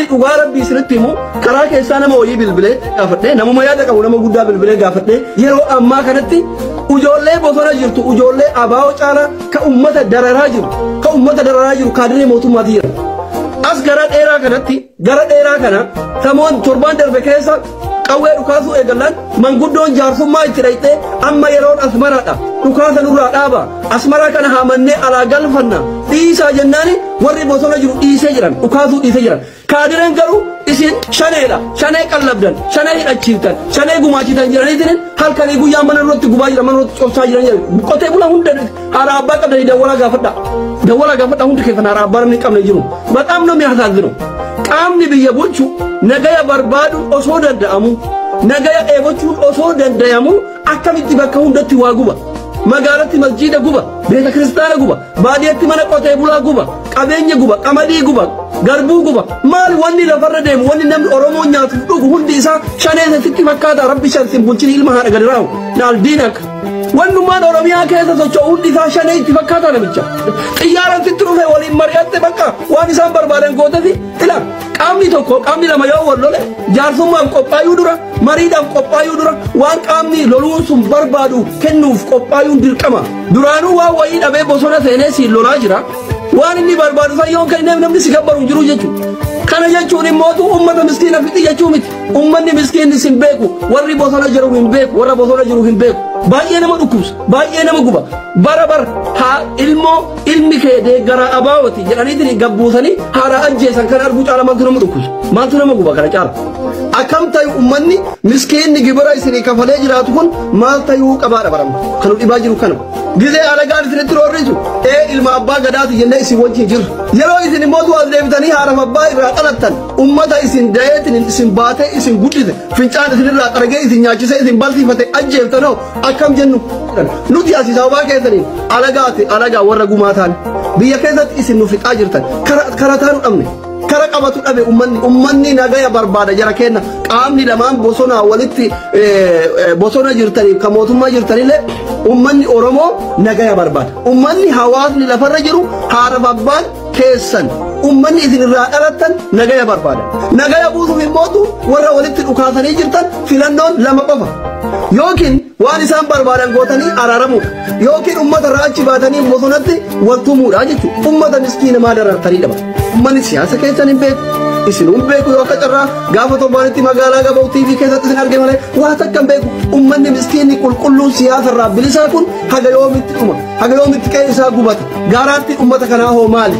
Dhugaa Rabbii isinitti himu, karaa keessaa nama wayii bilbilee gaafadhee, namuma yaada qabu, nama guddaa bilbilee gaafadhee, yeroo ammaa kanatti ujoollee bosona jirtu, ujoollee abaa'oo caalaa ka ummata dararaa jiru, ka ummata dararaa jiru kaadiree mootummaati jira. As gara dheeraa kanatti, gara dheeraa kana tamoon torbaan darbe keessa qawwee dhukaasuu eegallaan manguddoon jaarsummaa itti dhayxee, amma yeroon Asmaraadha, dhukaasa nurraa dhaaba, Asmaraa kana haamannee alaa galfanna, dhiisaa jennaani warri bosona jiru dhiisee jiran, dhukaasuu dhiisee jiran. Kaadireen garuu isin shaneedha, shanee qallabdan, shanee hidhachiiftan, shanee gumaachitan jedhaniitiin halkanii guyyaa mana irratti gubaa jiran, mana irratti cobsaa jiran jedhan. Qotee bulaa hunda haadha abbaa qabdanii dawwalaa gaafadha. Dawwalaa gaafadha, hundi keessan haadha abbaa namni qabne jiru. በጣም ነው የሚያሳዝነው። Qaamni biyya bulchu nagaya barbaadu osoo danda'amu, nagaya eegochuun osoo danda'amu, akkamitti bakka hundatti waa guba? Magaalatti masjiida guba, beeta kiristaana guba, baadiyyaatti mana qotee bulaa guba, qabeenya guba, qamadii guba, garbuu guba. Maal wanni lafarra deemu, wanni namni Oromoo nyaatuuf dhugu hundi isaa shanee sitti fakkaata? Rabbi shan sin bulchin, ilma haadha gadi raawu naal diinak. Wannummaan Oromiyaa keessa socho'u hundi isaa shanee itti fakkaata namicha. Xiyyaaraan sitti dhufe waliin mari'atte, bakka waan isaan barbaadan gootefi. Ila qaamni tokko, qaamni lama yoo wal lole, jaarsummaaf qophaayuu dura, mariidhaaf qophaayuu dura, waan qaamni loluun sun barbaadu kennuuf qophaayuun dirqama. Duraanuu waan wayii dhabee bosona seenee siin lolaa jira. Waan inni barbaadu san yoo kenneef namni si gabbaru hin jiru jechuudha. Kana jechuun immootu ummata miskiina fixi jechuu miti. Ummanni miskiinni sin beeku, warri bosona jiru hin beeku, warra bosona jiru hin beeku. Baay'ee nama dhukkubsa, baay'ee nama guba. Bara bara haa ilmoo ilmi kee deeggaraa abaawati jedhaniitiin gabbuusanii haadha ajjeesan kan arguu caala maaltu nama dhukkubsa? Maaltu nama guba kana caala? Akkam tayu ummanni miskiinni gibira isinii kafalee jiraatu kun maal tayuu qabaadha barama? Kan nu dhibaa jiru kana. Gizee alagaan isinitti roorrisu ee ilma abbaa gadaati jennee isin wajjin jirra. Yeroo isin immoo as deebitanii haadhaaf abbaa irraa dhalattan, ummata isin dayeetiin isin baatee isin guddise, fincaan isinirraa xaragee isin nyaachisee isin barsiifate ajjeeftanoo akkam jennu? Nuti asii sababaa keessaniin alagaati, alagaa warra gumaa ta'an biyya keessatti isin nu fixaa jirtan, kara taanu dhabne. Kara qabatu dhabe ummanni, ummanni nagaya barbaada jara kenna. Qaamni lamaan bosona walitti bosona jirtaniif kan mootummaa jirtanillee, ummanni Oromoo nagaya barbaada. Ummanni, hawaasni lafarra jiru, haadhaaf abbaan keessan, ummanni isin irraa dhalattan nagaya barbaada. Nagaya buusuuf immootu warra walitti dhukaasanii jirtan filannoon lama qofa. Yookiin waan isaan barbaadan gootanii araaramuudha. Yookiin ummata irraa achi baatanii bosonatti wal tumuudha jechuudha. Ummata miskiina maa darartanii dhaba? Ummanni siyaasa keessan hin beeku. Isin hin beeku, yoo akka carraa gaafa torbaanitti magaalaa Gabaw TV keessatti isin arge malee waa takka hin beeku. Ummanni miskiinni qulqulluun siyaasa irraa bilisaa kun haga yoomitti dhuma? Haga yoomitti qe'ee isaa gubata? Gaaraatti ummata kanaa hoo maali?